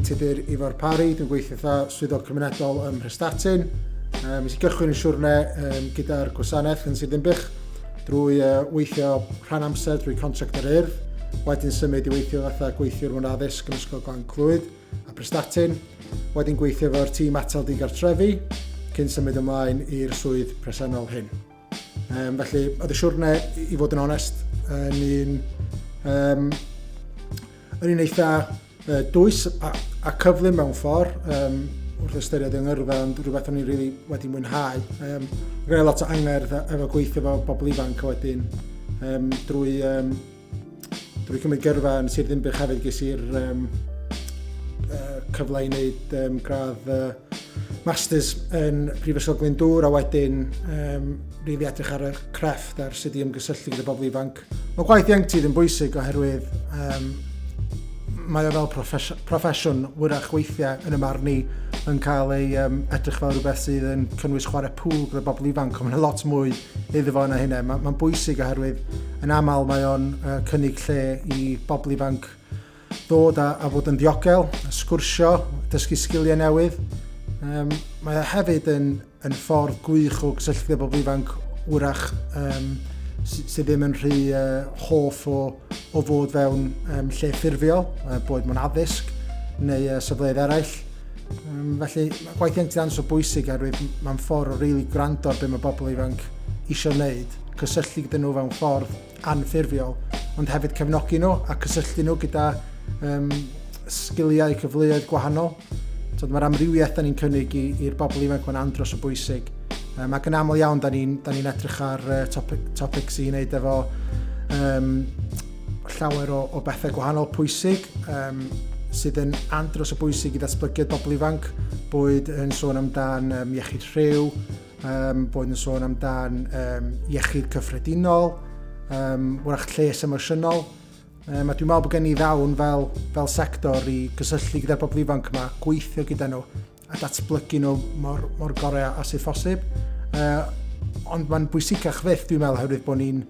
Tudur Ifor Parry, dwi'n gweithio fatha swyddog cymunedol ym Mhrestatyn. Nes i gychwyn y siwrne gyda'r gwasanaeth yn Sir Ddinbych drwy weithio rhan amser drwy contract yr Urdd, wedyn symud i weithio fatha gweithiwr mewn addysg yn Ysgol Glan Clwyd a Prestatyn, wedyn gweithio efo'r tîm atal digartrefi cyn symud ymlaen i'r swydd presennol hyn. Felly, oedd y siwrne, i fod yn onest, yn un, yn un eitha dwys a cyflym mewn ffordd, wrth ystyried yng ngyrfa, ond rhywbeth o'n i'n really wedi mwynhau. Roedd gen i lot o angerdd efo gweithio efo bobl ifanc a wedyn drwy cymryd gyrfa yn Sir Ddinbych hefyd ges i'r cyfle i wneud gradd Masters yn Prifysgol Glyndŵr a wedyn rili edrych ar y crefft a'r sut i ymgysylltu gyda bobl ifanc. Mae gwaith ieuenctid yn bwysig oherwydd mae o fel proffesiwn wyrach weithiau yn y marn i yn cael ei edrych fel rhywbeth sydd yn cynnwys chwarae pŵl gyda bobl ifanc, ond mae'n lot mwy iddo fo na hynna. Mae'n bwysig oherwydd yn aml mae o'n cynnig lle i bobl ifanc ddod a fod yn ddiogel, a sgwrsio, dysgu sgiliau newydd. Mae o hefyd yn ffordd gwych o gysylltu gyda bobl ifanc wrach sydd ddim yn rhy hoff o fod fewn lle ffurfiol, boed mewn addysg neu safleoedd eraill. Felly mae gwaith ieuenctid andros o bwysig oherwydd mae'n ffordd o rili gwrando ar be mae bobl ifanc eisiau wneud, cysylltu gyda nhw fewn ffordd anffurfiol, ond hefyd cefnogi nhw a cysylltu nhw gyda sgiliau, cyfleoedd gwahanol. So, mae'r amrywiaeth da ni'n cynnig i'r bobl ifanc mae'n andros o bwysig. Ac yn aml iawn, da ni'n ni edrych ar topics i wneud efo llawer o bethau gwahanol pwysig sydd yn andros o bwysig i ddatblygiad bobl ifanc, boed yn sôn amdan iechyd rhyw, boed yn sôn amdan iechyd cyffredinol, wrach lles emosiynol. A dwi'n meddwl bod gen i ddawn fel sector i gysylltu gyda'r bobl ifanc yma, gweithio gyda nhw a datblygu nhw mor gorau a sydd phosib. Ond mae'n bwysicach fyth, dwi'n meddwl, oherwydd bod ni'n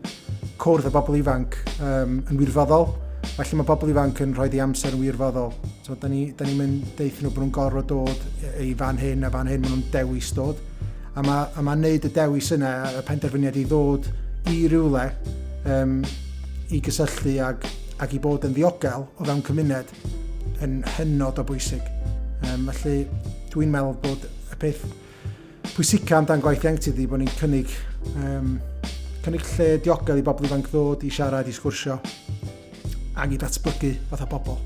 cwrdd â bobl ifanc yn wirfoddol. Felly mae bobl ifanc yn rhoi eu amser yn wirfoddol. So, da ni'n mynd deutha nhw bod nhw'n gorfod dod i fan hyn a fan hyn, maen nhw'n dewis dod. A mae wneud y dewis yna, y penderfyniad i ddod i rywle i gysylltu ag i bod yn ddiogel o fewn cymuned yn hynod o bwysig. Felly dwi'n meddwl bod y peth pwysica amdan gwaith ieuenctid ydy bod ni'n cynnig lle diogel i bobl ifanc ddod i siarad, i sgwrsio ac i ddatblygu fatha bobl.